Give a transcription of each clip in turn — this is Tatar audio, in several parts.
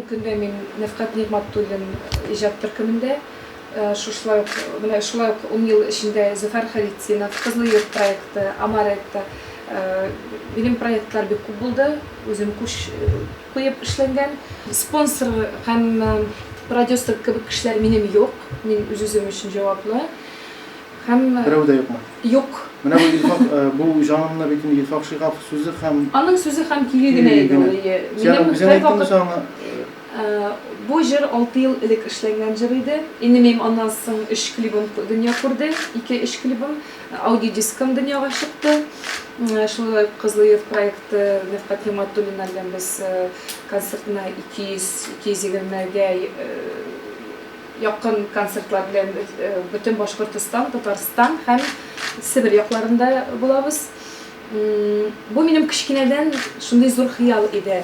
көндә мин Нәфкать Нигъмәтуллин иҗат төркемендә. Шушылай ук, менә шулай ук ун ел эчендә Зөфәр Хәлитдинов, Кызыл йорт проекты, Амаретта. Минем проектлар бик күп булды, үзем күч куеп эшләнгән. Спонсор һәм продюсер кебек кешеләр минем юк, мин үз-үзем өчен җаваплы. Һәм. Берәү дә юкмы? Юк. Менә бу Илфак, бу җанымны бит инде Илфак Шиһапов сүзе һәм. Аның сүзе һәм көе генә иде ул, әйе. Син үзең әйттеңме соң аңа? Бу җыр 6 ел элек эшләнгән җыр иде. Инде минем аннан соң өч клибым дөнья күрде. Ике-өч клибым, аудиодискым дөньяга чыкты. Шулай ук Кызыл йорт проекты Нәфкать Нигъмәтуллина белән без концертны 200, 220 гә якын концертлар белән бөтен Башкортостан, Татарстан һәм Себер якларында булабыз. Бу минем кечкенәдән шундый зур хыял иде.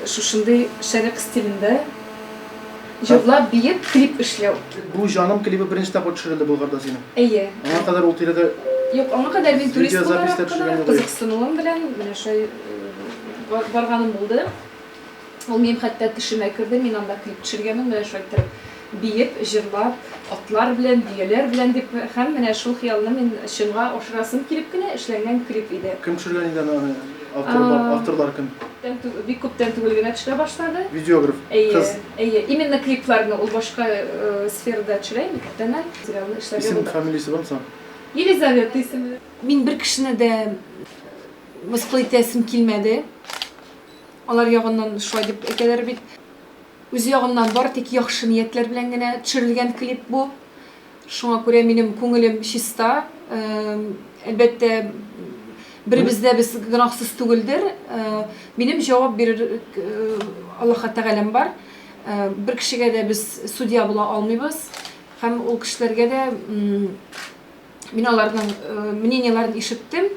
Шушындый шәрык стилендә җырлап, биеп, клип эшләү. Бу Җаным клибы беренче тапкыр төшерелде Болгарда синең. Әйе. Аңа кадәр ул тирәдә Юк, аңа кадәр мин турист буларак кына, кызыксынуым белән менә шулай барганым булды. Ул минем хәтта төшемә керде, мин анда клип төшергәнмен, менә шулай иттереп биеп, җырлап, атлар белән, дөяләр белән дип һәм менә шул хыялны мин чынга ашырасым килеп кенә эшләнгән клип иде. Кем төшергән иде аны, аны авторы бар, авторлар кем? Бик күптән түгел генә төшерә башлады. Видеограф, кыз. Әйе, әйе, именно клипларны ул башка сферада төшерә инде күптәннән. Материалны эшләргә булдык. Исем, фамилиясе бармы соң? Елизавета исемле. Мин бер кешене дә мыскыл итәсем килмәде. Алар ягыннан шулай дип әйтәләр бит. Үз ягымнан бары тик яхшы ниятләр белән генә төшерелгән клип бу. Шуңа күрә минем күңелем чиста. Әлбәттә, беребез дә без гөнаһсыз түгелдер. Минем җавап бирер Аллаһка Тәгаләм бар. Бер кешегә дә без судья була алмыйбыз. Һәм ул кешеләргә дә Мин аларның мнениеләрен ишеттем.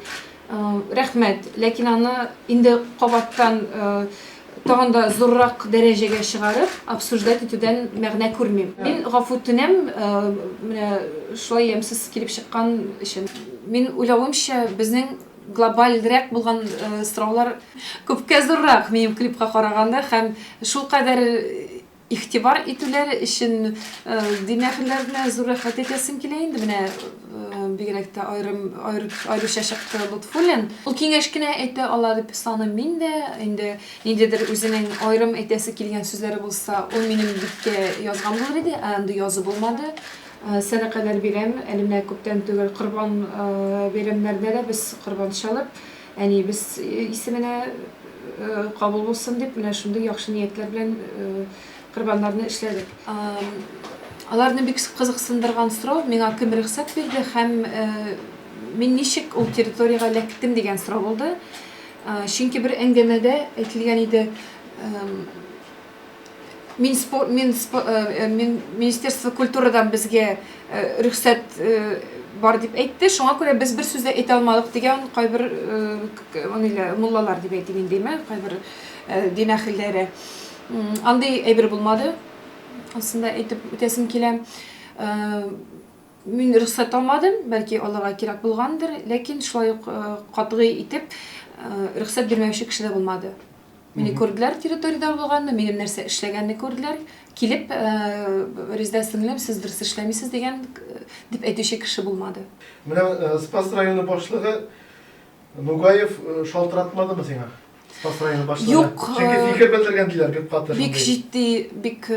Рәхмәт. Ләкин аны инде кабаттан тагын да зуррак дәрәҗәгә чыгарып, обсуждать итүдән мәгънә күрмим. Мин гафу үтенәм, менә шулай ямьсез килеп чыккан өчен. Мин уйлавымча, безнең глобальрәк булган сораулар күпкә зуррак минем клипка караганда һәм шулкадәр Игътибар итүләре өчен дин әһелләренә зур рәхмәт әйтәсем килә инде. Менә бигрәк тә аерым аеруча чыкты Лотфуллин. Ул киңәш кенә әйтә ала дип саныйм мин дә. Инде ниндидер үзенең аерым әйтәсе килгән сүзләре булса, ул минем биткә язган булыр иде, ә андый язу булмады. Сәдакалар бирәм. Әле менә күптән түгел Корбан бәйрәмнәрендә дә без корбан чалып, Әниебез исеменә кабул булсын дип, менә шундый яхшы ниятләр белән корбаннарны эшләдек. Аларны бик кызыксындырган сорау, миңа кем рөхсәт бирде һәм мин ничек ул территориягә эләктем дигән сорау булды. Чөнки бер әңгәмәдә әйтелгән иде, Мин спорт, мин, э, мин Министерство культурадан безгә э, рөхсәт э, бар дип әйтте. Шуңа күрә без бер сүз дә әйтә алмадык дигән кайбер муллалар дип әйтим инде, кайбер дин әһелләре. Андый әйбер булмады. Асын да әйтеп үтәсем килә. Мин рөхсәт алмадым, бәлки аларга кирәк булгандыр, ләкин шулай ук катгый итеп рөхсәт бирмәүче кеше дә булмады. Мине күрделәр территориядә булганны, минем нәрсә эшләгәнне күрделәр. Килеп, Резидә сеңлем, сез дөрес эшләмисез дигән дип әйтүче кеше булмады. Менә Спас районы башлыгы Нугаев шалтыратмадымы сиңа? Спас районы башлыгы. Юк. Чөнки фикер белдергән диләр бик каты. Бик җитди, бик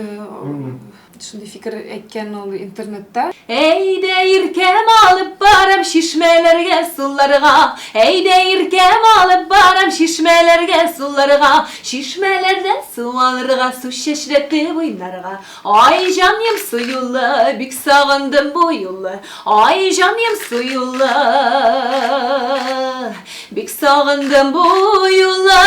Шундый фикер әйткән ул интернетта. Әйдә иркәм алып барам чишмәләргә, суларга. Әйдә иркәм алып барам чишмәләргә, суларга. Чишмәләрдән су алырга, су чәчрәтеп уйнарга. Ай, җаным, су юлы, бик сагындым бу юлы. Ай, җаным, су юлы, бик сагындым бу юлы.